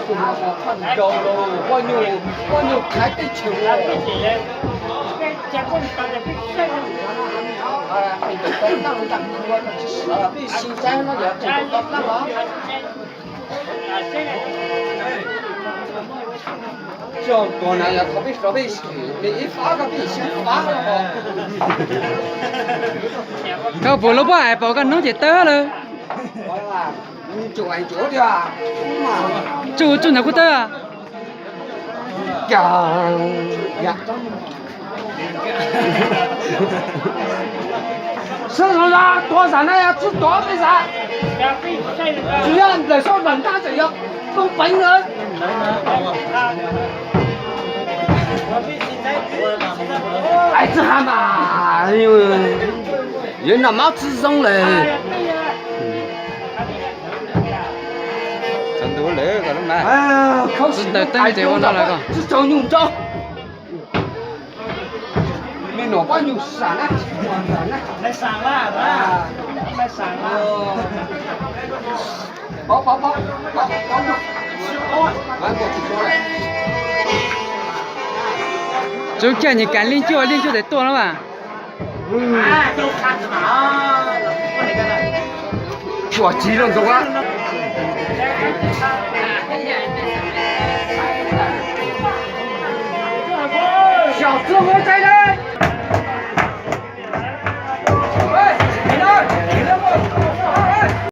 Tus no mas phaj nraus los, poj nyuag, poj nyuag thaiv teb chaws los. Peb tsis xav peb sib ntxaiv no yog tseem tau plab los. Tsis ua na, yog thaum peb sov peb sim li ib fab ko peb sim sib fab los. Koj puas lub pob hais pom koj noob ces tawg lawm. Tsuj tsuj ntawd kuj tawg. Sib zoo na, tuav zam na yog tsis tuav peb zam. Tsis yog ntawm saub ntawm ntab tseem yog poob peev na. Ais tsis ha mas, yuav noj mab tsis zoo lawm. Tsis tau nyuj nrau. Me nom pob nyuj sam na. Tsub kiag nyuag kas lij cuaj lij cuaj tes tuaj na mas. Tsuam tsis los ntxoov a. Xyaum txuag muab tsaib na.